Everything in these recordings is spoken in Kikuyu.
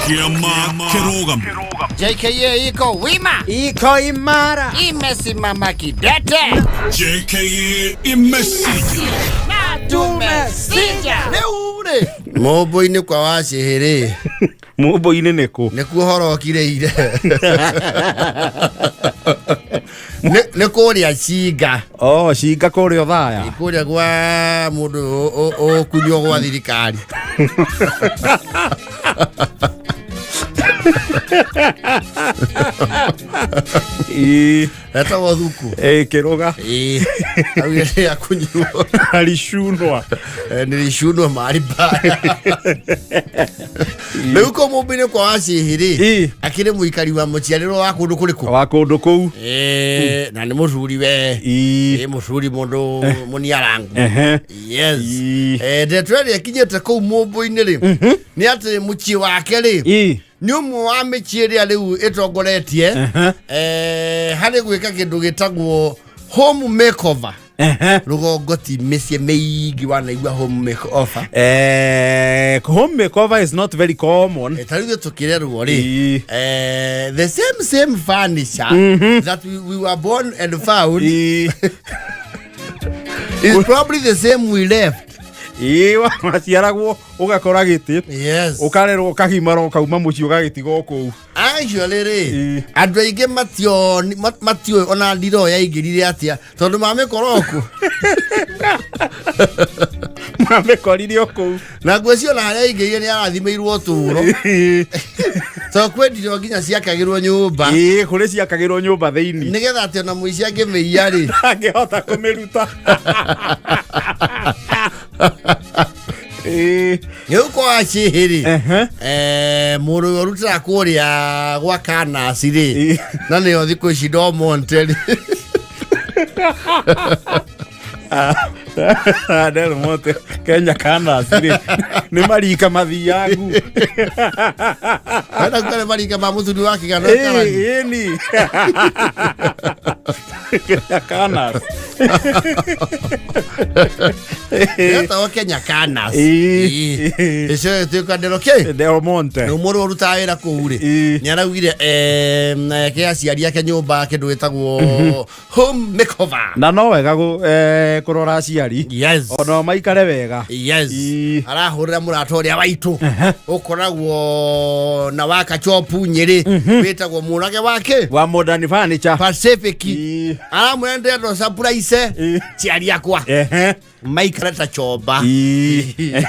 Kĩama kĩrũgamu. JKA iko wima, Iko imara. Imesimama kidete. JKA imesija. Na tumesija. Rĩu rĩ Mũmbũ-inĩ kwa wacĩhĩ-rĩ, Mũmbũ-inĩ nĩ kũ? Nĩkuo horo ũkirĩire. Nĩ kũrĩa cinga. Oh, cinga kũrĩa ũthaya. Kũrĩa gwa mũndũ ũkunywo gwa thirikari. Ĩĩ. Etagwo thuku. Ĩĩ, kĩrũga. Ĩĩ, augire nĩ akunyirwo. Alishunwa. Nilishunwa mahali mbaya. Rĩu kũ mũmbĩ-inĩ kwa wacĩhĩ rĩ, akĩrĩ mũikari wa mũciarĩrwo wa kũndũ kũrĩkũ? Wa kũndũ kũu. Na nĩ mũcuri we. Ĩĩ. Ĩ mũcuri mũndũ mũniarangu. Yes. Ĩĩ. Ndeto ĩrĩa ĩkinyĩte kũu mũmbũ-inĩ rĩ, nĩ atĩ mũciĩ wake rĩ, nĩ ũmwe wa mĩciĩ ĩrĩa rĩu ĩtongoretie harĩ gwĩka kĩndũ gĩtagwo home makeover. Rũgongo ti mĩciĩ mĩingĩ wanaigua home makeover. Home makeover is not very common. Ta rĩu ithuĩ tũkĩrerwo rĩ, Ĩĩ. the same furniture that we were born and found is probably the same we left. Ĩĩ, waciaragwo ũgakora gĩtĩ. Yes. Ũkarerwo ũkagimara ũkauma mũciĩ ũgagĩtiga o kũu. Actually rĩ, Ĩĩ. andũ aingĩ matiũĩ ona ndiro yaingĩrire atĩa tondũ mamĩkora okuo. Mamĩkorire o kũu. Na ngwĩciria ona harĩa aingĩrire nĩ arathimĩirwo ũtũũro, tondũ kwĩ ndiro nginya ciakagĩrwo nyũmba. Ĩĩ, kũrĩ ciakagĩrwo nyũmba thĩinĩ. Nĩgetha atĩ ona mũici angĩmĩiya rĩ, angĩhota kũmĩruta. Ĩĩ. Rĩu kwa acĩhĩ rĩ, mũndũ ũrĩa ũrutaga kũrĩa gwa kanasi rĩ, na nĩyo thikũ ici Ndomonte rĩ. Del Monte Kenya Canas rĩ, nĩ marika mathiangu. Wenda kuga nĩ marika ma mũthuri wa kĩgano karani. Ĩni Kenya Canas. Etagwo Kenya Canas. Ĩĩ. Ĩcio ĩtuĩka ndero kĩ. Del Monte. Rĩu mũndũ ũrutaga wĩra kũu rĩ, nĩ araugire eke aciari ake nyũmba kĩndũ gĩtagwo home makeover. Na no wega kũrora aciari. Yes. Ona maikare wega. Yes. Ĩĩ. Arahũrĩra mũrata ũrĩa waitũ ũkoragwo na waka chopu Nyĩrĩ, wĩtagwo mũrage wake wa Modern Furniture. Pacific. Ĩĩ. Aramwĩra ndĩrenda surprise ciari akwa maikare ta chomba. Ĩĩ.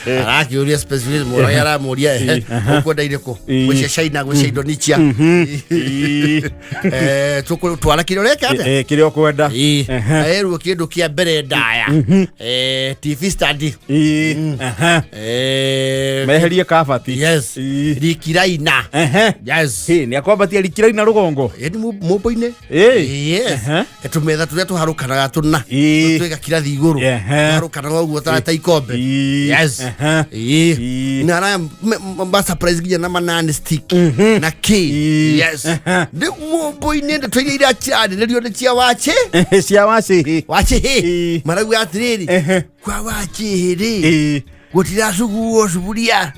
Arakĩũria specific, mũrage aramũria, ehe, ũkwenda irĩkũ? Gwĩcia China, gwĩcia Indonesia? Ĩĩ. Tũkũtwara kĩrĩa ũreka atĩa? Kĩrĩa ũkwenda. Ĩĩ. Erwo kĩndũ kĩa mbere ndaya, TV stand. Ĩĩ. Meherie kabati. Yes. Ĩĩ. Rikiraina. Yes. Hĩ, nĩ akwambatia rikiraina rũgongo. Ĩni mũmbũ-inĩ. Ĩĩ. Yes. Tũmetha tũrĩa tũharũkanaga tũna twĩga kirathi igũrũ, tũharũkanaga ũguo ta ikombe. Ĩĩ. Yes. Ĩĩ. Ĩĩ. Na araya ma surprise nginya na manani stick na kĩ. Yes. Rĩu mũmbũ-inĩ ndeto iria iracarĩrĩrio nĩ cia wachĩ. Cia wacĩhĩ. Wachĩhĩ. Ĩĩ. Marauga atĩrĩrĩ, kwa wachĩhĩ rĩ, gũtiracuguo cuburia.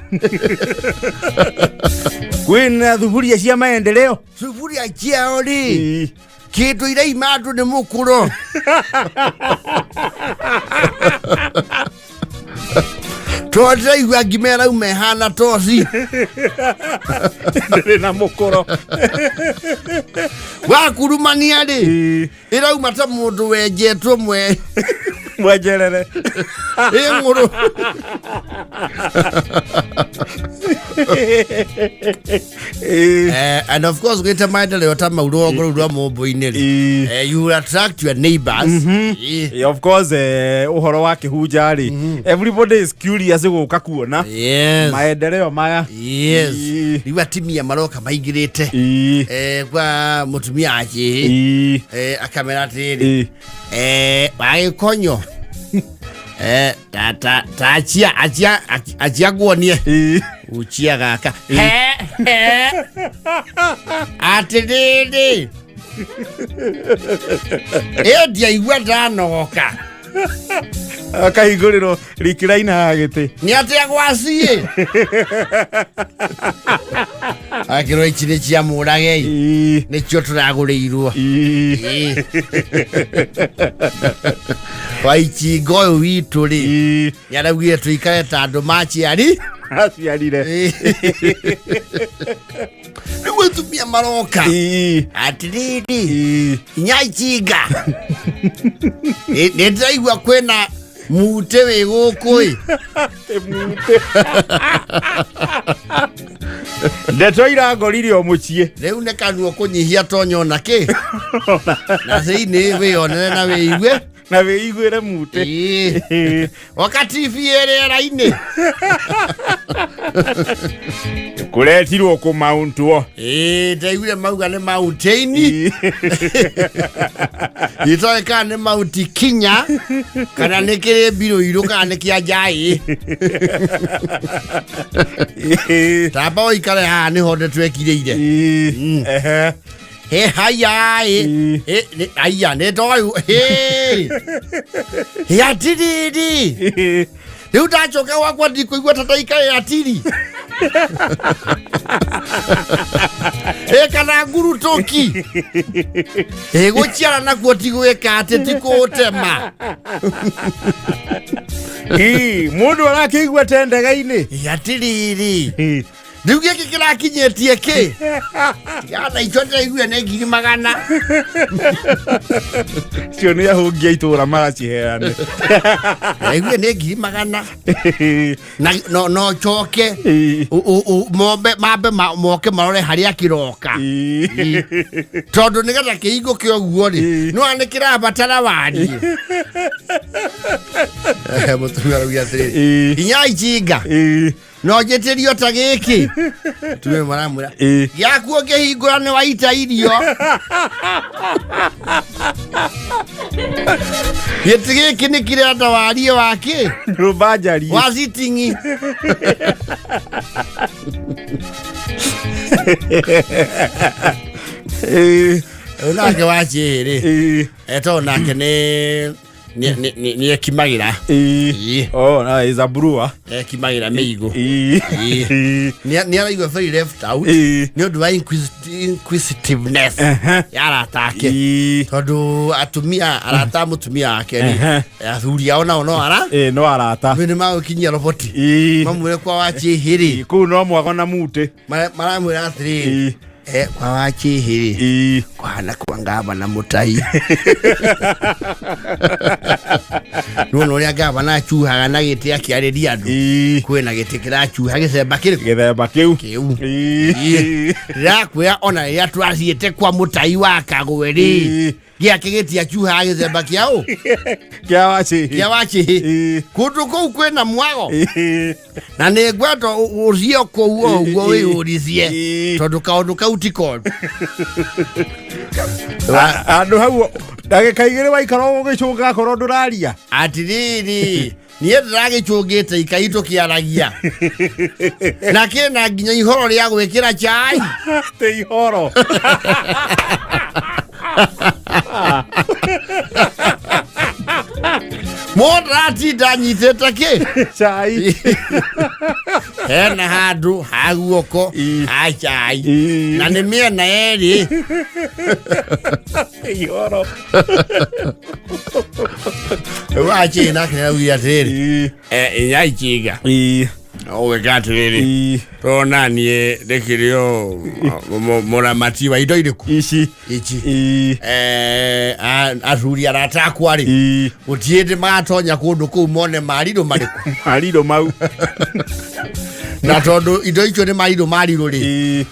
Kwĩna thuburia cia maendeleo. Cuburia ciao rĩ, kĩndũ iraima andũ nĩ mũkũro, tondũ ndĩraigua ngima ĩrauma ĩhana toci. Ndĩrĩ na mũkũro. Wakurumania rĩ, ĩrauma ta mũndũ wenjetwo mwe Mwenjerere. Ĩ ng'ũrũ. And of course gwĩte maendeleo ta mau rũgongo rũu rwa mũmbũ-inĩ rĩ, you will attract your neighbors. Of course, ũhoro wa kĩhunja rĩ, everybody is curious gũka kuona maendeleo maya. Yes. Ĩĩ. Rĩu atimia maroka maingĩrĩte kwa mũtumia wachĩhĩ, akamera atĩrĩrĩ, wagĩkonyo, ta achia achia achia nguonie. Uchia gaka he he atĩrĩrĩ, ĩ ndiaigua ndanogoka. Akahingũrĩrwo rikiraina haha gĩtĩ. Nĩ atĩa gwaciĩ akĩrwo ici nĩ cia mũragei, nĩcio tũragũrĩirwo. Waichinga ũyũ witũ rĩ, nĩ araugire tũikare ta andũ maciari aciarire. Rĩu atumia maroka atiriri inya ichinga nĩ ndĩraigua kwĩna mutĩ wĩ gũkũ ĩ. Mutĩ. Ndeto irangorire o mũciĩ. Rĩu nĩ kanua kũnyihia tonyo na kĩ na thĩinĩ wĩyonere na wĩigue na wĩiguĩre mutĩ. Ĩĩ. Oka TV ĩrĩera-inĩ. Kũretirwo kũmauntwo. Ĩĩ, ndaiguire mauga nĩ mountain, gĩtoĩ kana nĩ Mount Kinya kana nĩ kĩrĩ mbirũ kana nĩ kĩa njaĩ. Tamba ũikare haha nĩho ndetwekirĩire. Ehe. He haya ĩ. Ĩ, aya nĩ ndoĩ he he atiriri rĩu ndacoka gwakwa ndikũigua ta ndaikarĩra tiri ĩ kana ngurutũki ĩ gũciara nakuo ti gwĩka atĩ ti kũũtema. Ĩ, mũndũ arakĩigua te ndege-inĩ. Ĩ, atiriri rĩu gĩkĩ kĩrakinyĩtie kĩ tigana icio ndĩraiguire nĩ 100,000. Cio nĩ ahũngi a itũra maraciheane. Ndĩraiguire nĩ 100,000 na no njoke mombe mambe moke marore harĩa kĩroka, tondũ nĩgetha kĩhingũke ũguo rĩ, no nĩ kĩrabatara wariĩ. Mũtumia arauga atĩrĩrĩ, inya ichinga no njĩtĩrio ta gĩkĩ tumia maramwĩra gĩaku ũngĩhingũra nĩ waita irio. Gĩtĩ gĩkĩ nĩ kĩrenda wariĩ wa kĩ nyũmba njariĩ wa citing'i. Ũyũ nake wa ciĩrĩ etoo nake nĩ ekimagĩra. Oh, na is a brewer. Ekimagĩra mĩigũ. Nĩ araigua very left out nĩ ũndũ wa inquisitiveness ya arata ake, tondũ atumia arata a mũtumia wake rĩ, athuri ao nao no ara No arata. Nĩ magũkinyia roboti mamwĩre kwa wachĩhĩ rĩ. Kũu no mwago na mutĩ. Maramwĩra atĩrĩrĩ, kwa wachĩhĩ rĩ, kwana kwa ngavana Mũtai nĩwona ũrĩa ngavana acuhaga na gĩtĩ akĩarĩria andũ. Kwĩna gĩtĩ kĩracuha gĩcemba kĩrĩkũ? Gĩthemba kĩu. Kĩu. Ndĩrakwĩra ona rĩrĩa twathiĩte kwa Mũtai wa Kagwe rĩ, gĩake gĩtiacuhaga gĩthemba kĩa ũ? Kĩa wachĩhĩ. Kĩa wachĩhĩ. Kũndũ kũu kwĩna mwago na nĩ ngwenda ũthiĩ o kũu o ũguo wĩyũricie, tondũ kaũndũ kau ti koru. Handũ hau ndagĩka 2 waikara ũgĩcũnga akorwo ndũraria. Atiriri niĩ ndĩragĩcũngĩte ikai tũkĩaragia na kĩna nginya ihoro rĩa gwĩkĩra chai. Tĩ ihoro. Mũndũ aratinda anyitĩte kĩ? Chai. Hena handũ ha guoko ha chai na nĩ mĩena yerĩ. Ihoro. Wachĩ nake nĩaraugire atĩrĩrĩ, inya ichinga ũgĩka atĩrĩrĩ, tona niĩ ndĩkĩrĩ o mũramati wa indo irĩkũ ici ici. Athuri arata akwa rĩ, gũtirĩ hĩndĩ magatonya kũndũ kũu mone marirũ marĩkũ. Marirũ mau. Na tondũ indo icio nĩ marirũ marirũ rĩ,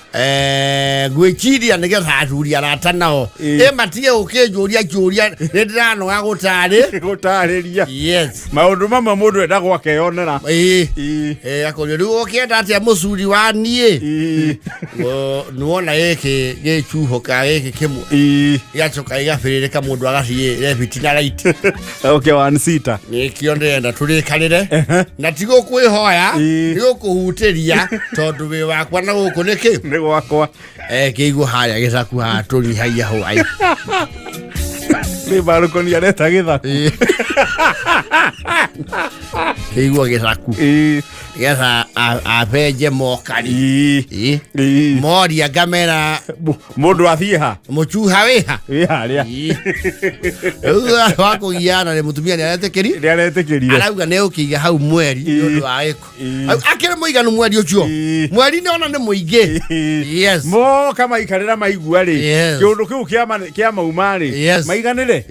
ngwĩciria nĩgetha athuri arata nao ĩ matige gũkĩnjũria kĩũria nĩ ndĩranoga gũtarĩ gũtarĩria. Yes. Maũndũ mamwe mũndũ endagwo akeyonera. Ĩĩ. Akũria rĩu ũkĩenda atĩa mũcuri wa niĩ? Nĩwona gĩkĩ gĩcuhũka gĩkĩ kĩmwe gĩgacoka gĩgabĩrĩrĩka mũndũ agathiĩ left na right. Okay, one seater. Nĩkĩo ndĩrenda tũrĩkanĩre na ti gũkwĩhoya, nĩ gũkũhutĩria tondũ wĩ wakwa na gũkũ nĩ kĩ? Nĩ gwakwa. Kĩigwo harĩa gĩcaku haha tũnyihagia hwaĩ. Nĩ balcony areta gĩthaku. Kĩigua gĩthaku. Nĩgetha abenje mokari. Moria ngamera. Mũndũ athiĩ ha? Mũchuha wĩha? Wĩ harĩa. Rĩu wa kũgiana nĩ mũtumia nĩ aretĩkĩri. Nĩ aretĩkĩrire. Arauga nĩ ũkĩiga hau mweri nĩ ũndũ wa gĩko. Akĩrĩ mũiganu mweri ũcio. Mweri nĩ ona nĩ mũingĩ. Yes. Moka maikarĩra maigua rĩ. Yes. Kĩũndũ kĩu kĩa mauma rĩ. Yes. Maiganĩre.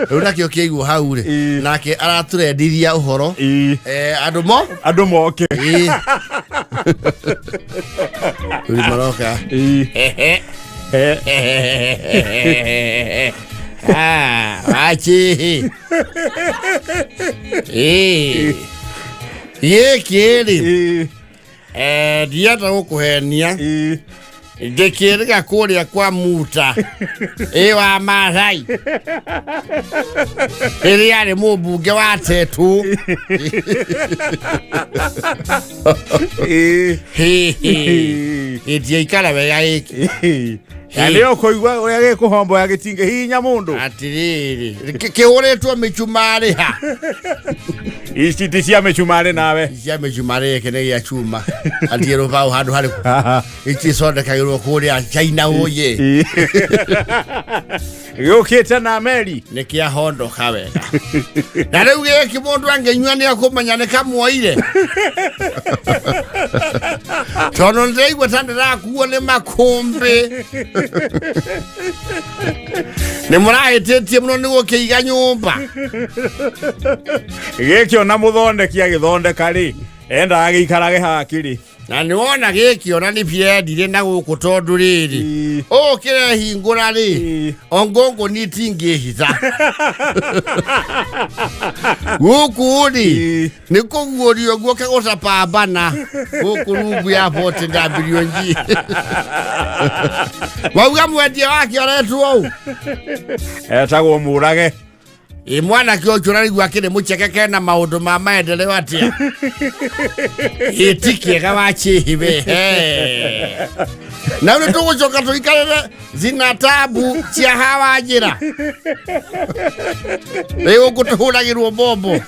Rĩu nakĩo kĩaigwo hau rĩ. Nake aratũrendithia ũhoro. Andũ mo? Andũ moke. Rĩu maroka. Ah, wachihi. Gĩkĩ rĩ, ndienda gũkũhenia, ndĩkĩrĩga kũrĩa kwa Muta ĩ wa Maathai rĩrĩa arĩ mũmbunge wa Tetu. Gĩtiaikara wega gĩkĩ. Na nĩ ũkũigua ũrĩa gĩkũhomboya gĩtingĩhihinya mũndũ. Atĩrĩrĩ, kĩhũrĩtwo mĩcumarĩ ha? Ici ti cia mĩcumarĩ nawe. Cia mĩcumarĩ gĩkĩ nĩ gĩa cuma. Atirĩ rũbaũ handũ harĩkũ. Ici icondekagĩrwo kũrĩa China ũyĩ. Gĩũkĩte na meri. Nĩ kĩahondoka wega. Na rĩu gĩkĩ mũndũ angĩnyua nĩ akũmenya nĩ kamwoire. Tondũ ndĩraigua ta ndĩrakuo nĩ makũmbĩ. Nĩ mũrahĩtĩtie mũno nĩ gũkĩiga nyũmba. Gĩkĩ ona mũthondeki agĩthondeka rĩ, endaga gĩikarage haha kĩrĩ. Na nĩ wona gĩkĩ ona nĩ biendire na gũkũ tondũ rĩrĩ ũũ kĩrehingũra rĩ ongũngũ ni tingĩhitha gũkũ rĩ nĩ kũguũrio guo kegũcapambana gũkũ rungu ya 40 WG. Wauga mwendia wake aretwo ũũ? Etagwo Mũrage. Ĩ mwanake ũcio ũraigua akĩrĩ mũcheke kena maũndũ ma maendeleo atĩa? Ĩ ti kĩega wa chĩhi we. He. Na rĩu tũgũcoka tũikarĩre zina tabu cia hawa njĩra. Rĩu gũkũ tũhũragĩrwo mbombo.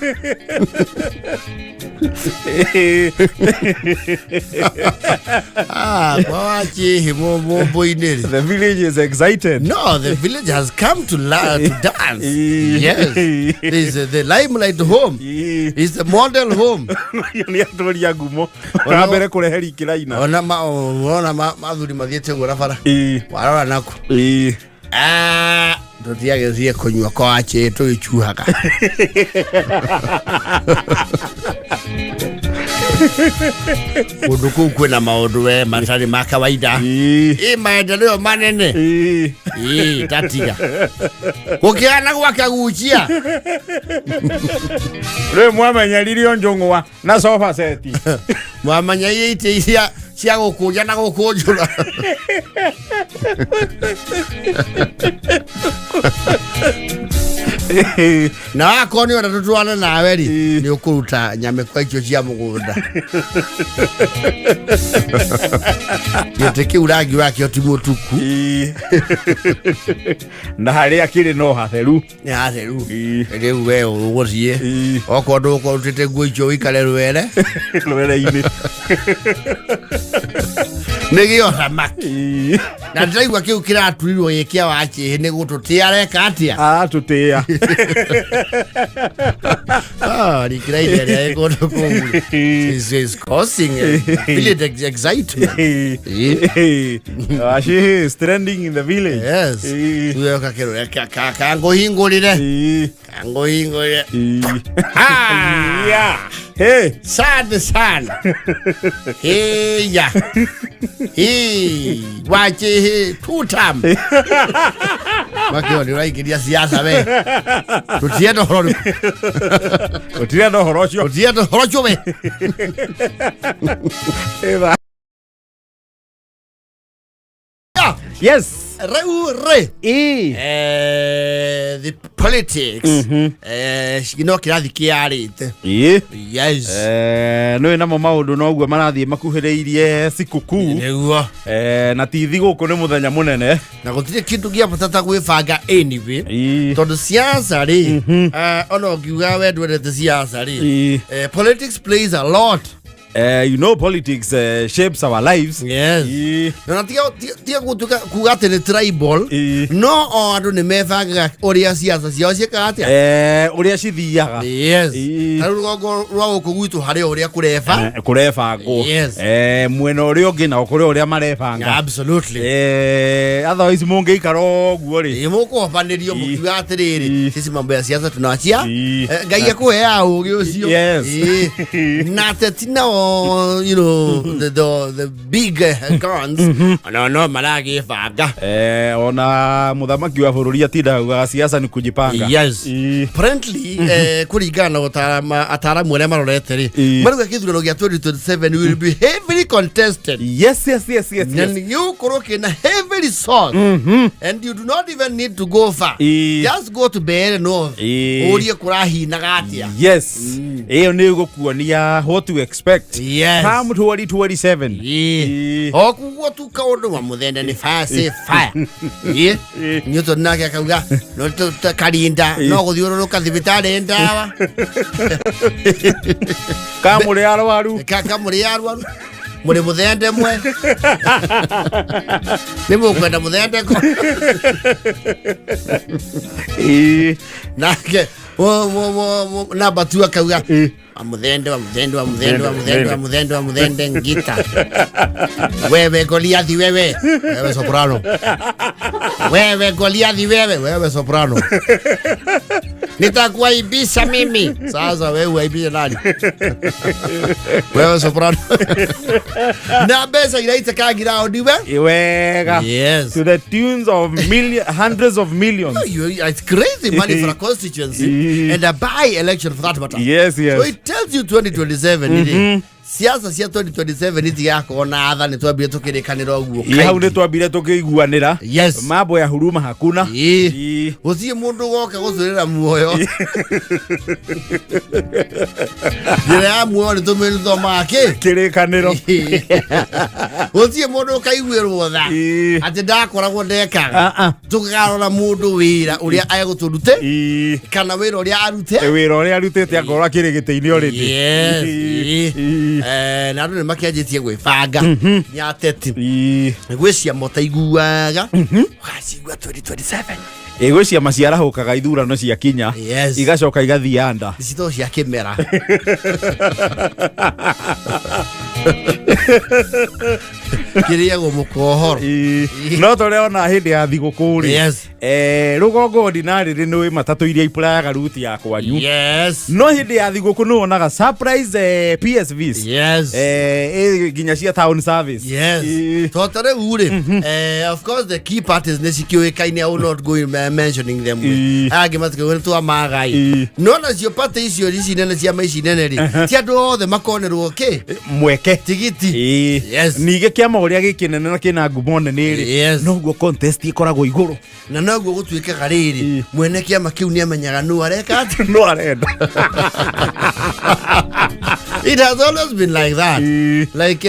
Ah, kwa wa chĩhi mũmbũ-inĩ rĩ. The village is excited. No, the village has come to dance. Yes. This is the limelight home. It's the model home. Iyo nĩ atũria ngumo. Wa mbere kũrehe rikĩraina. Ona ma ona ma mathuri mathiĩte ũguo na bara. Warora naku. Ah, tũtiagĩthiĩ kũnyua kwa wachĩ tũgĩcuhaga. Kũndũ kũu kwĩna maũndũ we matarĩ ma kawaida. Ĩ maendeleo manene. Ĩ tatiga. Gũkĩhana gwakagucia. Rĩu mwamenyeririo njũng'wa na sofa set. Mwamenya iria itĩ cia cia gũkũnja na gũkũnjũra. Na wakorwo nĩ ũrenda tũtwarane nawe rĩ, nĩ ũkũruta nyamĩkwa icio cia mũgũnda. Gĩtĩ kĩu rangi wakĩo ti mũtuku. Na harĩa kĩrĩ no hatheru. Nĩ hatheru. Rĩu we ũgũthiĩ. Okorwo ndũgũkorwo ũrutĩte nguo icio ũikare rwere. Rwere-inĩ. Nĩ gĩa ũthamaki. Na ndĩraigua kĩu kĩraturirwo gĩ kĩa wachĩhĩ nĩ gũtũtĩa areka atĩa? Aratũtĩa. Ah, rikiraini ĩrĩa ĩ kũndũ kũu. Is causing a village excitement. She is trending in the village. Yes. Tuwe kakero kangũhingũrĩre. Kangũhingũrĩre. Ah! Yeah. Hey. Sad sana. Hey ya. Hey, wache he two term. Makio nĩ ũraingĩria siasa we. Tũtienda ũhoro ũrĩkũ? Tũtirenda ũhoro ũcio. Tũtirenda ũhoro ũcio we. Yes. Rĩu rĩ Ĩ. The politics no kĩrathi kĩarĩte. Ĩ. Yes. Nĩ namo maũndũ noguo marathiĩ makuhĩrĩirie sikukuu. Nĩguo. Na ti thigũkũ nĩ mũthenya mũnene. Na gũtirĩ kĩndũ gĩa bata ta gwĩbanga anyway. Ĩ. Tondũ siasa rĩ, ona ũngiuga we ndwendete siasa rĩ, Ĩ. Politics plays a lot. You know politics shapes our lives. Yes. Ĩ. Na tiga gũtuĩka kuga atĩ nĩ tribal. Ĩ. No o andũ nĩ mebangaga ũrĩa siasa ciao ciĩkaga atĩa. Ũrĩa cithiaga. Yes. Ĩ. Ta rĩu rũgongo rwa gũkũ gwitũ harĩ o ũrĩa kũreba. Kũrebangwo. Yes. Mwena ũrĩa ũngĩ nao kũrĩ ũrĩa marebanga. Absolutely. Otherwise mũngĩikara ũguo rĩ. Ĩ, mũkũhobanĩrio Ĩ. mũkiuga atĩrĩrĩ, Ĩ. sisi mambo ya siasa tunawachia. Ĩ. Ngai akũheaga ũgĩ ũcio. Yes. Ĩ. Na ateti nao, you know, the big guns no maragĩbanga. Ona mũthamaki wa bũrũri atindaga augaga siasa ni kujipanga. Yes. Ĩ. Apparently, kũringana na ataaramu arĩa marorete rĩ, Ĩ. marauga gĩthurano gĩa 2027 will be heavily contested. Yes. Na nĩ gĩgũkorwo kĩna heavily sourced. And you do not even need to go far. Ĩ. Just go to Mbeere North. Ĩ. Ũrie kũrahinaga atĩa. Yes. Ĩyo nĩ ĩgũkuonia what to expect. Yes. Come 2027. Ĩ. Ĩ. O kuguo tu kaũndũ wa mũthende nĩ fire say fire. Ĩ. Newton nake akauga no karinda no gũthiũrũrũka thibitarĩ ndawa. Kamũrĩ arwaru. Kaka mũrĩ arwaru. Mũrĩ mũthende mwe. Nĩ mũkwenda mũthende ko. Ĩ. Nake namba tu akauga Ĩ. wa muthende wa muthende wa muthende wa muthende wa muthende wa muthende ngita. Wewe Goliathi wewe. Wewe soprano. Wewe Goliathi wewe. Wewe soprano. Nitakuaibisha mimi. Sasa wewe uaibishe nani? Wewe soprano. Na mbeca iraitĩka ground we. Ĩ, wega. Yes. To the tunes of million, hundreds of millions. It's crazy money for a constituency and a by-election for that matter. Yes. So it tells you 2027 mm-hmm. Siasa cia 2027 itigakorwo na athani twambire tukirikanira uguo. Ĩ, hau nĩ twambire tũkĩiguanĩra. Yes. Mambo ya huruma hakuna. Ĩ. Ĩ. Gũtirĩ mũndũ goka gũcũrĩra muoyo. Njĩra ya muoyo nĩ tũmĩthomaga kĩ? Kĩrĩkanĩro. Gũtirĩ mũndũ ũkaiguĩrwo tha Ĩ. atĩ ndakoragwo ndekaga. Ah, ah. Tũkarora mũndũ wĩra ũrĩa egũtũrute Ĩ. kana wĩra ũrĩa arute. Wĩra ũrĩa arutĩte akorwo akĩrĩ gĩtĩ-inĩ already. Yes. Ĩ. Ĩ. Ĩ. Na andũ nĩ makĩanjĩtie gwĩbanga nĩ ateti. Ĩ. Gwĩ ciama ũtaiguaga ũgacigua 2027. Ĩ, gwĩ ciama ciarahũkaga ithurano ciakinya. Yes. Igacoka igathiĩ nda. Cito cia kĩmera. Kĩrĩagwo mũkohoro. Ĩ. No tũrĩa ona hĩndĩ ya thigũkũ rĩ. Yes. Rũgongo ordinary nĩ wĩ matatũ iria ipurayaga ruti ya kwanyu. Yes. No hĩndĩ ya thigũkũ nĩ wonaga surprise PSVs. Yes. Nginya cia town service. Yes. Ĩ. Tondũ rĩu rĩ, of course the key parties nĩ cikĩũĩkaine, I will not go in mentioning them. Ĩ. Aya angĩ matikauga nĩ twamagai. Ĩ. No nacio party icio ici nene ciama ici nene rĩ, ti andũ othe makonerwo kĩ? Mweke. Tigiti. Ĩ. Yes. Ningĩ kĩama ũrĩa gĩkĩnene na kĩna ngumo nene rĩ, Yes. noguo contest ĩkoragwo igũrũ. Na noguo gũtuĩkaga rĩrĩ, Ĩ. mwene kĩama kĩu nĩ amenyaga nũ areka atĩa. No arenda. It has always been like that. Ĩ. Like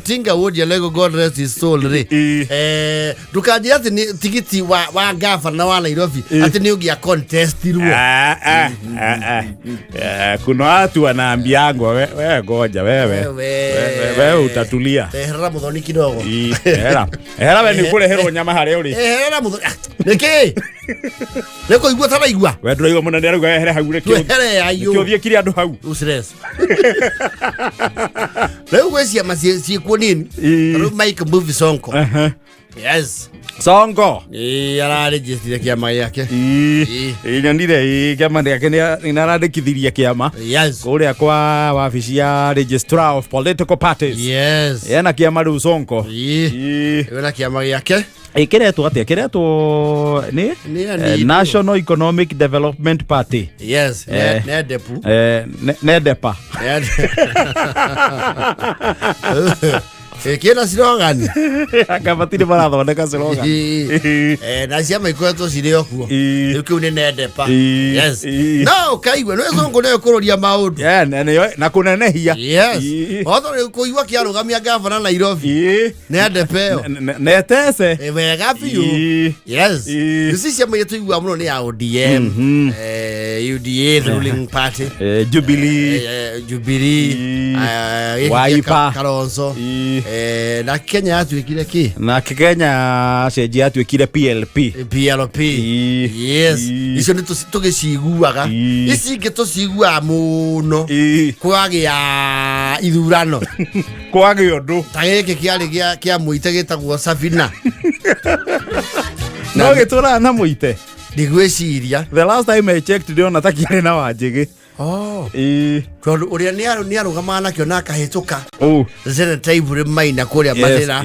Tinga Wood Lego, God rest his soul rĩ. Ĩ. Ndũkanjĩre atĩ nĩ tigiti wa gavana wa Nairobi atĩ nĩ ũngĩa contestirwo. Ah, ah, ah, ah. Kuna watu wanaambiangwa we ngoja wewe. Wewe. Wewe utatulia. Eherera mũthoni kidogo. Ĩ, ehera. Ehera we nĩ ũkũreherwo nyama harĩa ũrĩ. Eherera mũthoni. Ah, nĩkĩ? Nĩ kũigua taraigua. We ndũraigua mũnene arauga ehere hau rĩ Twehere ayo. kĩũthiĩ kiri andũ hau. Useless. Rĩu gwĩ ciama ciĩkuo nini. Ĩ. Rĩu Mike Mbuvi Sonko. Aha. Yes. Sonko. Ĩ, ararĩnjĩstire kĩama gĩake. Ĩ, Ĩ. nyonire ĩ, kĩama gĩake nĩ arandĩkithirie kĩama Yes. kũrĩa kwa wabici ya registrar of political parties. Yes. Ena kĩama rĩu Sonko. Ĩ. Ĩ. Wĩna kĩama gĩake. Ĩ, kĩretwo atĩa? Kĩretwo nĩ Nĩ ya National Economic Development Party. Yes. Nedepu. Nedepa. Kĩna slogan. Anga matirĩ marathondeka slogan. Na ciama ikoretwo cirĩ o kuo. Rĩu kĩu nĩ nendepa. Yes. No ũkaigua nĩ cũngũ nĩyo kũrũria maũndũ. Yeah, na kũnenehia. Yes. Otho rĩu kũigua kĩarũgamia gavana Nairobi. Nĩ andepa ĩyo. Netece. Wega biũ. Yes. Ici ciama iria tũiguaga mũno nĩ ya ODM, UDA, the ruling party. Jubilee. Jubilee, gĩkĩ kĩa Wiper. Kalonzo. Na Kenya yatuĩkire kĩ? Na Kenya cenjia yatuĩkire PLP. PLP. Yes. Icio nĩ tũgĩciguaga. Ici ingĩ tũciguaga mũno kwagĩa ithurano. Kwagĩa ũndũ. Ta gĩkĩ kĩarĩ kĩa mũite gĩtagwo Sabina. No gĩtũraga na mũite. Ndigwĩciria. The last time I checked ndĩrona ta kĩarĩ na Wanjĩgĩ. Oh. Tondũ ũrĩa nĩ arũgamaga nakĩo na akahĩtũka. Oh. Senator Iburi Maina kũrĩa Yes. Mathĩra.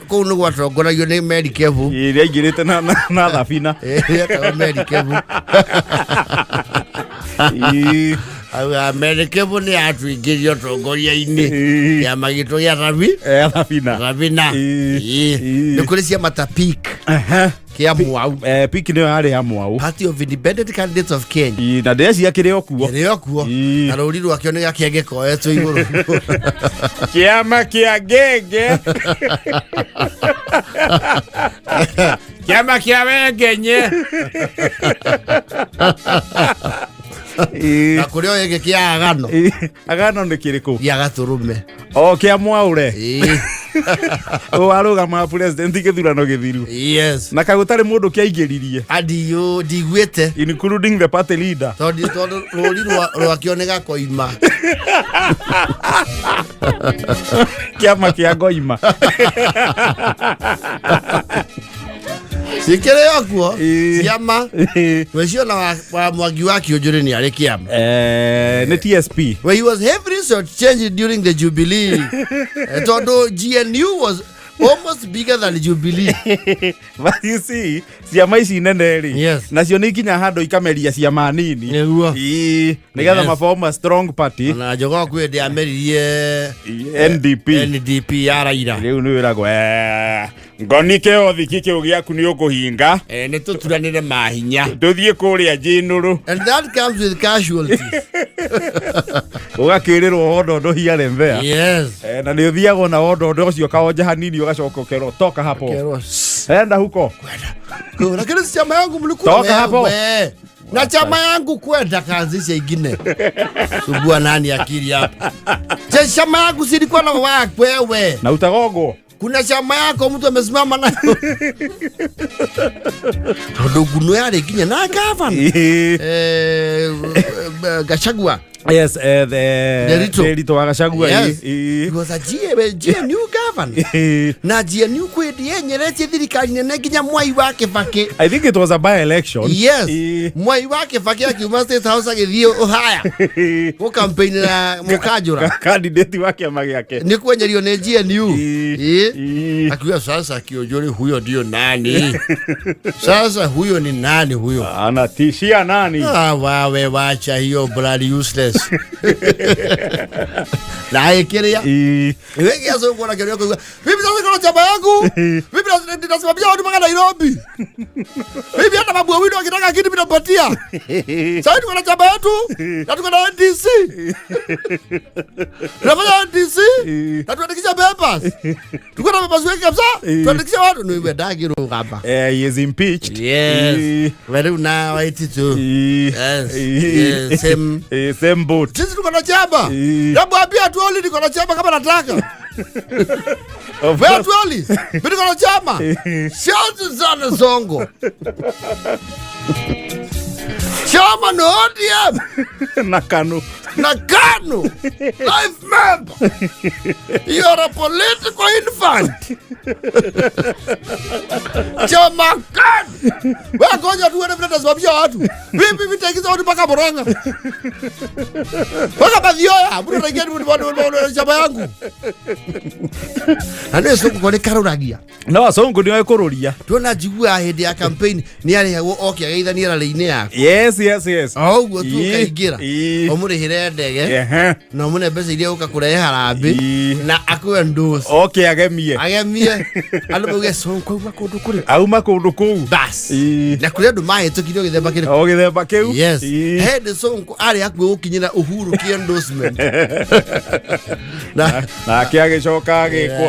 Kũu nĩ gwatongoragio nĩ Mary Kevu. Ĩrĩa aingĩrĩte na thabina. Yetagwo Mary Kevu. Auga Mary Kevu nĩ atuingĩrio ũtongoria-inĩ. Kĩama gitũ gĩa Thabina. Thabina. Nĩ kũrĩ ciama ta PIK kĩa Mwau. PIK nĩyo yarĩ ya Mwau. Party of Independent Candidates of Kenya. Na ndĩreciria kĩrĩ o kuo. Kĩrĩ o kuo. Na rũri rwakĩo nĩ gakenge koetwo igũrũ. Kĩama kĩa ngenge. Kĩama kĩa wengenye. Na kũrĩ o gĩkĩ kĩa agano. Agano nĩ kĩrĩkũ? Gĩa gatũrũme. O kĩa Mwaũre. Warũgama president gĩthurano gĩthiru. Yes. Na kagũtarĩ mũndũ kĩaingĩririe. Andiũ ndiguĩte. Including the party leader. Tondũ rũri rwakĩo nĩ gakoima. Kĩama kĩa ngoima. Cikĩrĩ o kuo ciama. Weciona wa Mwangi wa Kĩũnjũrĩ nĩ arĩ kĩama. Nĩ TSP. Well, he was heavily shortchanged during the Jubilee. Tondũ GNU was almost bigger than Jubilee. But you see, ciama ici nene rĩ, Yes. nacio nĩ ikinya handũ ikameria ciama nini. Nĩguo. Nĩgetha Yes. maform a strong party. Na Jogoo kwĩ hĩndĩ ameririe NDP. NDP ya Raila. Rĩu nĩ wĩragwo, ngoni kĩothi kĩu gĩaku nĩ ũkũhinga. Nĩ tũturanĩre mahinya. Tũthiĩ kũrĩa njinũrũ. And that comes with casualties. Ũgakĩrĩrwo wondondo here and there. Yes. Na nĩ ũthiagwo na wondondo ũcio ũkaonja hanini ũgacoka ũkerwo toka hapo. Ũkerwo, Enda huko. Kwenda. Lakini si chama yangu mlikuwa Toka hapo. wewe. Na chama yangu kwenda kaanzisha ingine. Subua nani akili hapa? Je, chama yangu silikuwa na wewe. Na utagogwo. Kuna chama yako mtu amesimama nayo. Tondu nguno yarĩ nginya na gavana. Gachagua. Yes, the Nderitu. Nderitu wa Gachagua. Yes. He was a GNU governor. Na GNU kwĩ hĩndĩ yenyeretie thirikari nene nginya Mwai wa Kibaki. I think it was a by-election. Yes. Mwai wa Kibaki akiuma State House agĩthiĩ Ũhaya. Gũ campaign na Mũkanjũra. Candidate wa kĩama gĩake. Nĩ kwenyerio nĩ GNU. Akiuga sasa Kĩũnjũrĩ huyo ndio nani? Sasa huyo ni nani huyo? Anatishia nani? Ah, wawe wacha hiyo bloody useless. Na ĩkĩrĩa. Wege aso kuona kĩrĩa kũigua. Mimi sasa niko na chama yangu. Mimi nasimamia watu mpaka Nairobi. Mimi hata Babu Owino akitaka kitu mimi nampatia. Sasa tuko na chama yetu na tuko na NDC. Tunafanya NDC na tuandikisha papers. Tuko na papers wengi kabisa. Tuandikisha watu ni wewe dagi rugamba. He is impeached. Yes. Wewe una 82. Yes. Yes, same. Same boat. Sisi tuko na chama. Nakwambia Atwoli niko na chama kama nataka. Of Wewe course. Atwoli, mimi niko na chama. Shout sana Songo. Chama no ODM. Na KANU. Na KANU. Life member. You are a political infant. Chama KANU. Wewe ngoja tuone vile tasimamisha watu. Mimi nitaingiza watu mpaka Murang'a. Mpaka Mathioya. Mbona unaingia ni mtu chama yangu? Na nĩ Sonko kwa nĩ karũragia. No, Sonko nĩ oĩ kũrũria. Tuona njiguaga hĩndĩ ya campaign nĩ arĩhagwo oke ageithanie rally-inĩ yaku. Yes, yes, yes. O ũguo tu ũkaingĩra. Ũmũrĩhĩre Ũmũgũrĩre ndege na ũmũne mbeca iria ũka kũrehe harambĩ na akue ndũci. Oke agemie. Agemie andũ mauge Sonko auma kũndũ kũrĩ Auma kũndũ kũu. Bas. Na kũrĩ andũ mahĩtũkire o gĩthemba kĩrĩkũ? O gĩthemba kĩu. Yes. Hĩndĩ Sonko arĩ hakuhĩ gũkinyĩra Uhuru kĩ endorsement na Nake agĩcoka agĩkwo.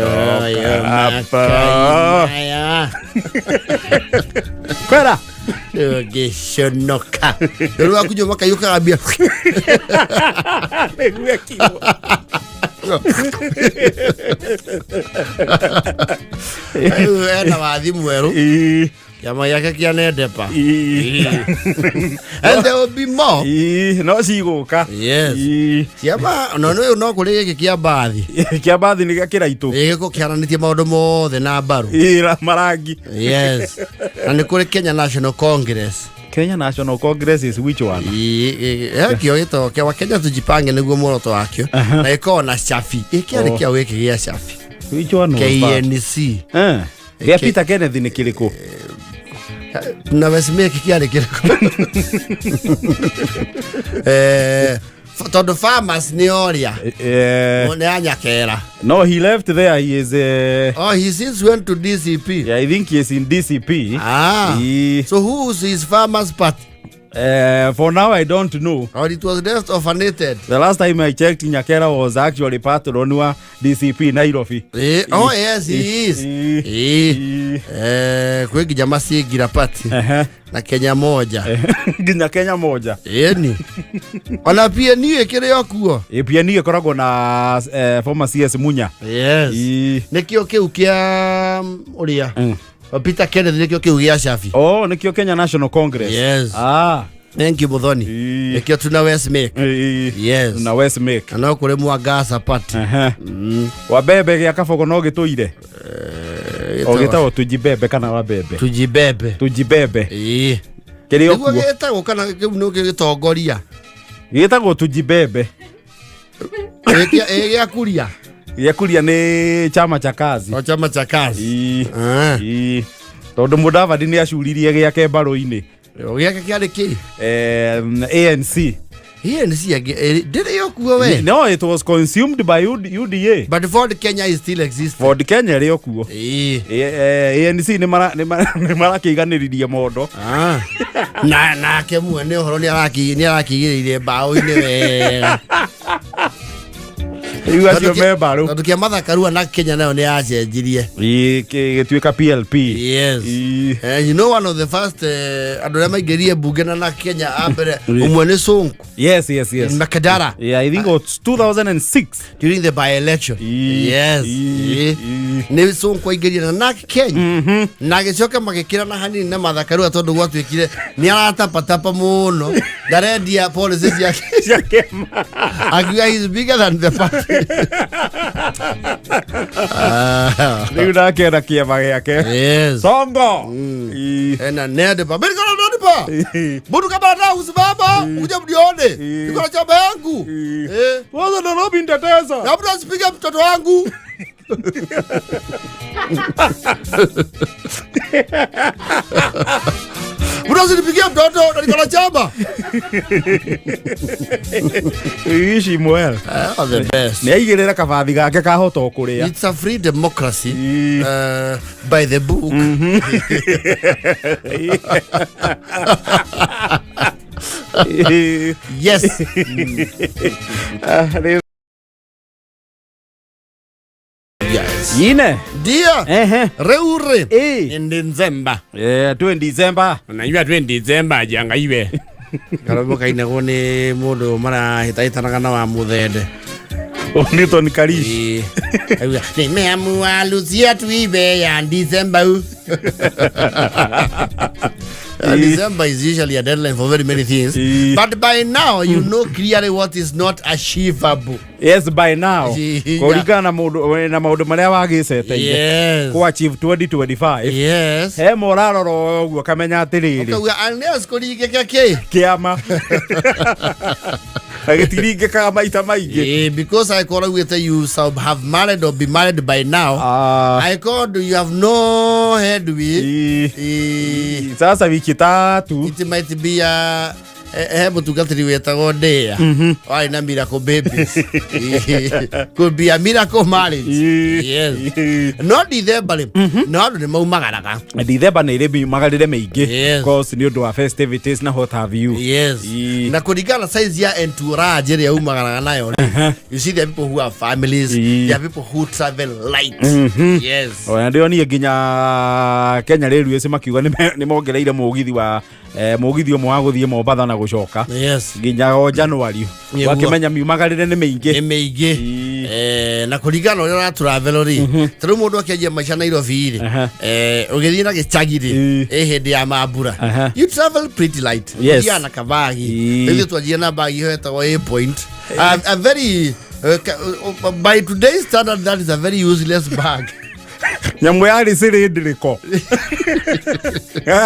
Coka hapa. Kwera. Ũngĩconoka rĩu wakunyua makai ũkagambia. Nĩguo ekiugo. Rĩu ena wathi mwerũ, kĩama gĩake kĩa Nedepa. And there will be more. Ii, no cigũka. Yes. Ciama no no no kũrĩ gĩkĩ kĩa mbathi. Kĩa mbathi nĩ gĩa kĩraitũ. Gĩgĩko kĩaranĩtie maũndũ mothe na mbaru. Ii, marangi. Yes, na nĩ kũrĩ Kenya National Congress. Kenya National Congress is which one? Kĩo gĩtagwo kĩa wa Kenya Tujipange, nĩguo muoroto wakĩo, na gĩkoragwo na Shafi gĩkĩarĩ Oh. kĩao gĩkĩ gĩa Shafi. Which one was that? KNC. Eh. Gĩa Peter Kenneth nĩ kĩrĩkũ? Na Westmake kĩarĩ kĩrĩkũ? Tondũ farmers nĩ oria nĩ anyakera. No, he left there. He is Oh, he since went to DCP. Yeah, I think he is in DCP. Ah. He, So who is his farmers party? For now I don't know. Or it was left orphanated. The last time I checked, Nyakera was actually patron wa DCP Nairobi. Oh yes, he is. Kwĩ nginya macingira party na Kenya Moja. Nginya Kenya Moja. Ĩni ona PNU ĩkĩrĩ o kuo. PNU ĩkoragwo na former CS Munya. Yes. Nĩkĩo kĩu kĩa ũrĩa Peter Kenneth, nĩkĩo kĩu gĩa Shafi. Oh, nĩkĩo Kenya National Congress. Yes. Ah. Thank you, Muthoni. Nĩkĩo tuna Westmake. Yes. Na Westmake. Na no kũrĩ Mwangaza party. Wabebe gĩa Kabogo no gĩtũire o gĩtagwo Tujibebe kana Wabebe? Tujibebe. Tujibebe. Ĩĩ. Kĩrĩ o Nĩguo kuo. gĩtagwo kana kĩu nĩ gĩtongoria? Gĩtagwo Tujibebe. Ĩ gĩa Kuria? Gĩa Kuria nĩ Chama cha Kazi. O Chama cha Kazi. Ĩĩ. Ĩĩ. Tondũ Mudavadi nĩ acuririe gĩake mbarũ-inĩ. Gĩake kĩarĩ kĩ? ANC. ANC ndĩrĩ o kuo we. No, it was consumed by UDA. But Ford Kenya is still existing. Ford Kenya ĩrĩ o kuo. Ĩĩ. ANC nĩ marakĩiganĩririe mondo. Ah. Na nake mwene ũhoro nĩ arakĩigĩrĩire mbaũ-inĩ wega. Rĩu acio me mbarũ. Tondũ kĩa Martha Karua na Kenya nayo nĩ yacenjirie. Ĩĩ, gĩtuĩka PLP. Yes. You know one of the first andũ arĩa maingĩrire mbunge na Kenya a mbere ũmwe nĩ Sonko. Yes. In Makadara. Yeah, I think it was 2006. During the by-election. Yes. Nĩ Sonko aingĩrire na Kenya na agĩcoka magĩkĩrana hanini na Martha Karua tondũ gwatuĩkire nĩ aratapatapa mũno, ndarendia policy ciake. Cia kĩama. Akiuga he's bigger than the party. Ah. Rĩu nake na kĩama gĩake. Yes. Songo. Ena Nedepa. Mimi niko na Nedepa. Mtu kama anataka kusimama, kuja mnione. Niko na chama yangu. Kwanza Nairobi nitatesa. Na mtu asipige mtoto wangu. Mtu asinipigie mtoto na niko na chama. Ici well. Ah, the best. Nĩ aigĩrĩra kabathi gake kahota o kũrĩa. It's a free democracy by the book. Yes. Ah, Yes. Yine. Ndio. Rĩu rĩ. Ndi Nzemba. Twĩ December. Na iwe twĩ December janga iwe. Karwĩmbo kainagwo nĩ mũndũ marahĩtahĩtanaga na wa mũthende. Newton Karish. Ĩĩ. Auga, nimeamua Lucia tuibe ya December. December is usually a deadline for very many things. But by now you know clearly what is not achievable. Yes, by now. Kũringana na mũndũ na maũndũ marĩa wagĩceteire. Kũ achieve 2025. He morarora o ũguo kamenya atĩrĩrĩ. Ũkauga unless kũringĩke kĩ? Kĩama. Na gĩtiringĩkaga maita maingĩ. Because I call with you shall have married or be married by now. I called you have no headway. Sasa wiki tatu. It might be a He mũtungatĩri wĩtagwo Ndĩa warĩ na miracle babies. Could be a miracle marriage. Yes. No December rĩ, no andũ nĩ maumagaraga. Dithemba nä ä rä magarä mĩingĩ. Yes. Course, nĩ ũndũ wa festivities na what have you. Yes. Na kũringana na size ya entourage ĩrĩa umagaraga nayo rĩ, you see, there are people who have families, there are people who travel light. Yes. Ona ndĩronire nginya Kenya Railways makiuga nĩ mongereire mũgithi wa mũgithi ũmwe wa gũthiĩ Mombatha na gũcoka nginya o January. Wakĩmenya miumagarĩre nĩ Nĩ mĩingĩ. Mĩingĩ. Na kũringana na ũrĩa ũratravel rĩ, ta rĩu mũndũ akĩanjia maica Nairobi rĩ, ũgĩthiĩ na gĩcagi rĩ, ĩ hĩndĩ ya mambura, you travel pretty light. Ũthiaga na kabagi. Ithuĩ twanjia na bagi ĩyo ĩtagwo A point, a very by today's standard, that is a very useless bag. Nyamũ yarĩ cylindrical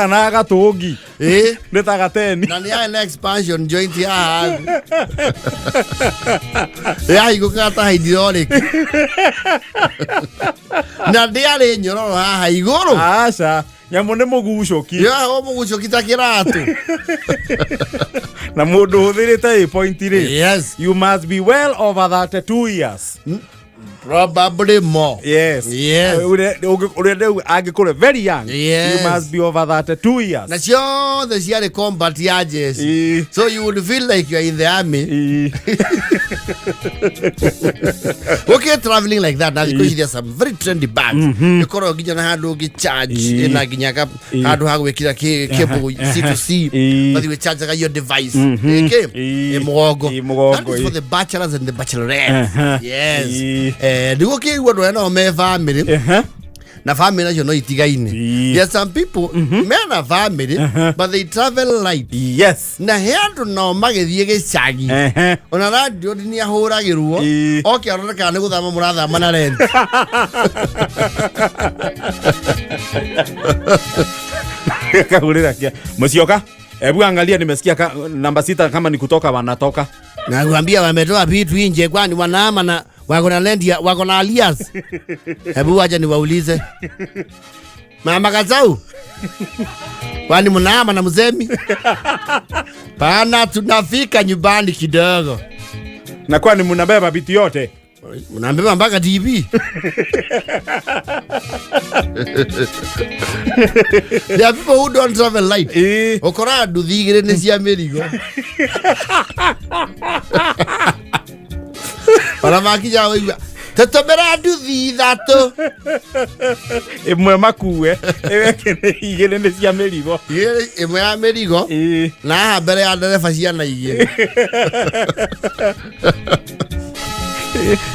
na gatũngi nĩ ta gateni. Na nĩ yarĩ na expansion joint haha thĩ yahingũkaga ta hydraulic, na ndĩarĩ nyororo haha igũrũ. Aca, nyamũ nĩ mũgucũki. Yohagwo mũgucũki ta kĩratũ. Na mũndũ ũhũthĩrĩte A point rĩ, you must be well over 32 years. Probably more. Yes. Ũrĩa rĩu angĩkũrwo very young, you must be over 32 years. Na ciothe ciarĩ combat ya jeshi, so you would feel like you are in the army. Okay, traveling like that na thikũ ici there are some very trendy bags ĩkoragwo nginya na handũ ũngĩ charge, ĩna nginya handũ ha gwĩkĩra cable C to C, ũgathiĩ gwĩchargaga your device ĩkĩ ĩ mũgongo. Ĩ mũgongo, That is for the bachelors and the bachelorettes. Yes. Nĩguo kĩigua andũ arĩa nao me family na family nacio no itigaine. There are some people mena family but they travel light. Na he andũ nao magĩthiĩ gĩcagi, ona radio nĩ ahũragĩrwo oke arore kana nĩ gũthama mũrathama na rent. Kahurira kia Musyoka, hebu angalia, nimesikia namba 6 kama ni kutoka wanatoka. Nakwambia wametoa vitu nje, kwani wanaama na wako na rent wako na arrears. Hebu wacha niwaulize. Mama Kazau, kwani mnaama na mzemi pana? Tunafika nyumbani kidogo. Na kwani mnabeba vitu yote? Mnabeba mpaka TV. There are people who don't travel light. Ũkoraga nduthi igĩrĩ nĩ cia mĩrigo, ona makinya waigua tũtũmĩra nduthi ithatũ. Ĩmwe makue, ĩyo ĩngĩ nĩ igĩrĩ nĩ cia mĩrigo. Igĩrĩ, ĩmwe ya mĩrigo na haha mbere ya ndereba ciana igĩrĩ.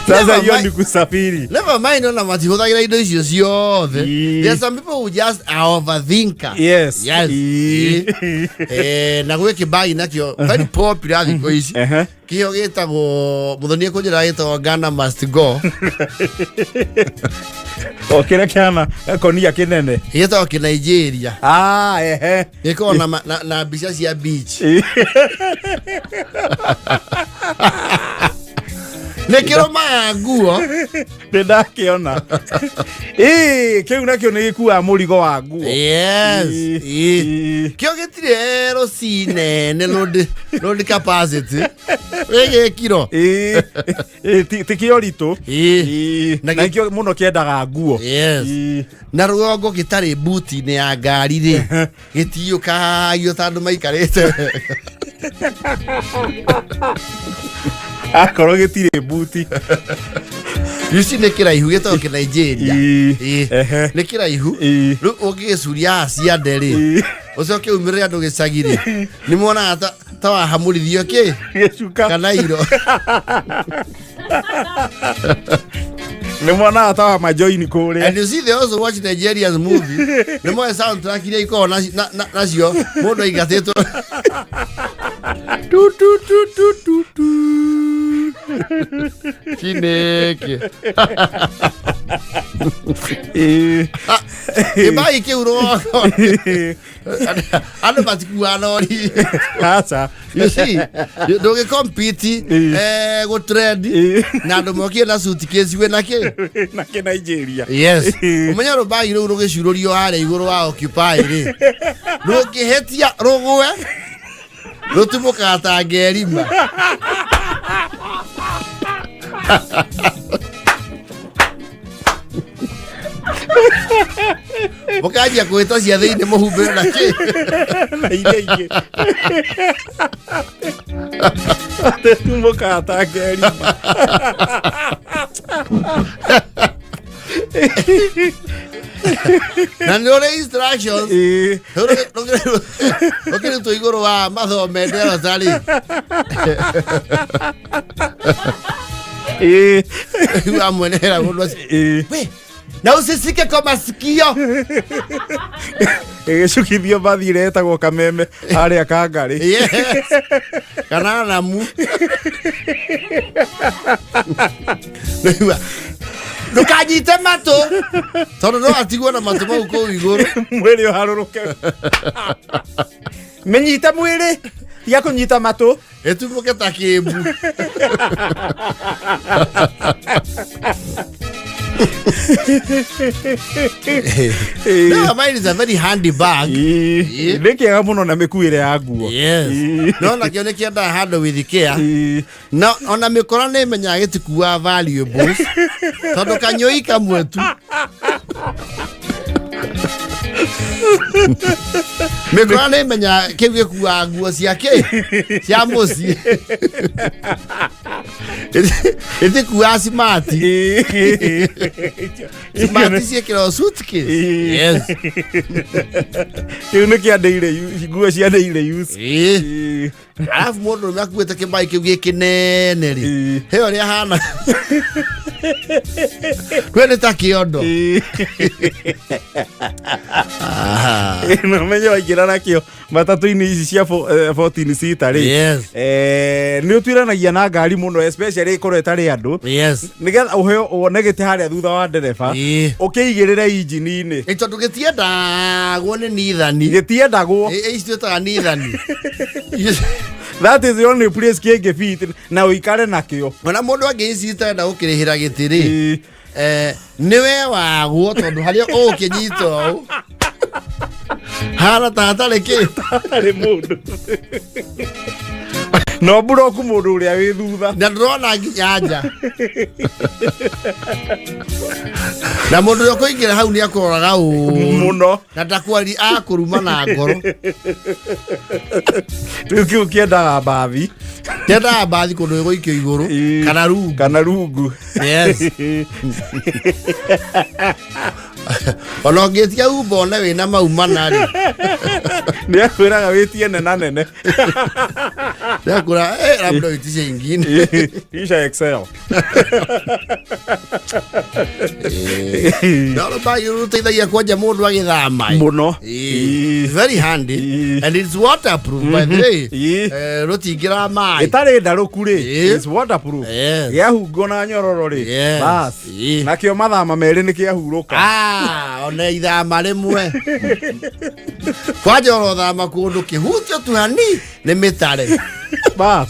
Sasa Never hiyo mind. ni kusafiri. Never mind ona matihũthagĩra indo icio ciothe. There are some people who just are overthinker. Yes. Na gwĩ kĩbagi nakĩo very popular thikũ ici, kĩo gĩtagwo, mũthoni ekũnjĩra gĩtagwo Ghana must go. O kĩrĩa kĩhana gakonia kĩnene. Gĩtagwo kĩnigeria. Ah, ehe. Gĩkoragwo na mbica cia beach. Nĩ kĩrũmaga nguo. Nĩ ndakĩona. Ĩĩ, kĩu nakĩo nĩ gĩkuaga mũrigo wa nguo. Yes. Kĩo gĩtirĩ LC nene, load capacity wĩgĩ kiro. Ĩĩ, ti kĩo ritũ. Na Na kĩo mũno kĩendaga nguo. Yes. Na rũgongo gĩtarĩ buti-inĩ ya ngari rĩ, gĩtiyũkagio ta andũ maikarĩte. Akorwo gĩtirĩ buti. You see, nĩ kĩraihu, gĩtagwo kĩnigeria. Nĩ kĩraihu. Rĩu ũngĩgĩcuria haha ciande rĩ, ũcoke umĩrĩre andũ gĩcagi rĩ, nĩ monaga ta wahamũrithio kĩ Gĩcuka. kana iro. Nĩ monaga ta wa majoini kũrĩa. And you see, they also watch Nigeria's movie. Nĩ moe soundtrack iria ikoragwo nacio mũndũ aingatĩtwo tu tu tu tu tu tu. Chineke. Kĩbagi kĩu rũgongo andũ matikuaga nori. Aca. You see, ndũgĩ compete gũ trend na andũ mokire na suitcase wĩna kĩ. Na kĩ Nigeria. Yes. Ũmenye rũbagi rũu rũgĩcurũrio harĩa igũrũ wa Occupy rĩ, rũngĩhĩtia rũgwe. Rũtumũkaga ta ngerima. Mũkanjia kwĩta cia thĩinĩ mũhumbĩre na kĩ? Na iria ingĩ atĩtumũkaga ta ngerima. Na nĩ ũrĩ instructions. Ĩĩ. Rũkĩrutwo igũrũ wa mathome nderota rĩ. Ĩĩ. Rĩu amwenera mũndũ acio. Ĩĩ. We, na usisike kwa masikio. Ĩgĩcukithio mbathi ĩrĩa ĩtagwo kameme harĩa kangarĩ. Yes. Kana namu. Rĩu, ndũkanyite matũ tondũ no atigwo na matũ mau kũu igũrũ. Mwĩrĩ ũharũrũke, mĩnyite mwĩrĩ, tiga kũnyita matũ. Ĩtumũke ta kĩmbu. No, mine is a very handy bag. Ĩĩ. Nĩ kĩega mũno na mĩkuĩre ya nguo. Yes. Ĩĩ. No nakĩo nĩ kĩendaga handũ with care. Ĩĩ. Na ona mĩkora nĩ ĩmenyaga gĩtikuaga valuables tondũ kanyũi kamwe tu. Mĩkora nĩ ĩmenyaga kĩu gĩkuaga nguo cia kĩ? Cia mũciĩ. Ĩtikuaga cimati. Ĩĩ. Cimati ciĩkĩragwo suitcase. Ĩĩ. Yes. Kĩu nĩ kĩa daily use, nguo cia daily use. Ĩĩ. Ĩĩ. Arabu mũndũ ũrũme akuĩte kĩmai kĩu gĩ kĩnene rĩ, Ĩĩ. he ũrĩa hana we nĩ ta kĩondo. Ĩĩ. Aha. Na ũmenye waingĩra nakĩo matatũ-inĩ ici cia 14 seater rĩ, Yes. Nĩ ũtuiranagia na ngari mũno, especially ĩkorwo ĩtarĩ andũ, Yes. nĩgetha ũheo wone gĩtĩ harĩa thutha wa ndereba, Ĩĩ. ũkĩigĩrĩre injini-inĩ. Ĩ tondũ gĩtiendagwo nĩ nithani. Gĩtiendagwo. Ĩ, ici twĩtaga nithani. That is the only place kĩngĩ fit na ũikare nakĩo. Ona mũndũ angĩicita enda gũkĩrĩhĩra gĩtĩ rĩ, Ĩĩ. Nĩwe wagwo tondũ harĩa ũgũkĩnyita ũũ hana ta hatarĩ kĩ. Hatarĩ mũndũ no mburoku mũndũ ũrĩa wĩ thutha. Na ndĩrona nginya nja na mũndũ ũrĩa ũkũingĩra hau nĩ akũroraga ũũ mũno. Na ndakwari akũruma na ngoro. Rĩu kĩu kĩendaga mbathi. Kĩendaga mbathi kũndũ ĩgũikio igũrũ. Ĩĩ. Kana rungu. Kana rungu. Yes. Ona ũngĩtia umba one wĩna mau mana rĩ. Nĩ akwĩraga wĩtie nena nene. Ndakũra labda uitishe ingine. Isha Excel. No rũbagi rũteithagia kwanja mũndũ agĩthama. Mũno. Ĩĩ. Very handy. Ĩĩ. And it's waterproof, by the way. Ĩĩ. Rũtingĩra maĩ. Ĩtarĩ ndarũku rĩ. Ĩĩ. It's waterproof. Yes. Gĩahungwo na nyororo rĩ, Yes. bas. Ĩĩ. Nakĩo mathama merĩ nĩ kĩahurũka. Ah, ona ithama rĩmwe kwanja ũrothama kũndũ kĩhutio tu hani nĩ mĩtare. Bas.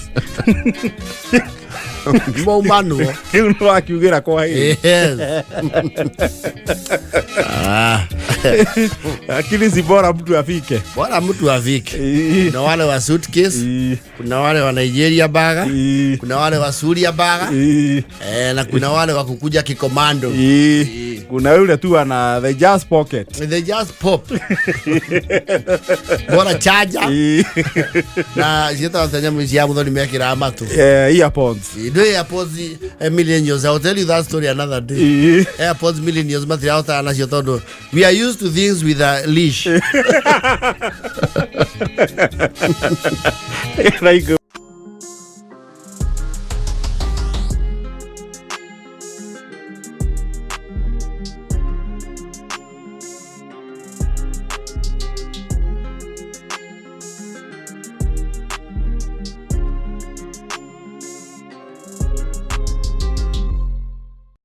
Maumanwo. Kĩu nĩ wakiugĩra kwa hĩndĩ. Yes. Ah. Lakini si bora mtu afike. Bora mtu afike. Ĩĩ. Kuna wale wa suitcase, Ĩĩ. kuna wale wa Nigeria baga, Ĩĩ. kuna wale wa Suria baga, Ĩĩ. na kuna wale wa kukuja kikomando. Ĩĩ. Kuna yule tu ana the just pocket. They just pop. Bora charger. Ĩĩ. Na ciĩtagwo ta nyamũ cia mũthoni mekĩraga matũ. Earpods. Ndũ AirPods millennials, I will tell you that story another day. Ĩĩ. AirPods millennials matirahotana nacio tondũ we are used to things with a leash. Thank you.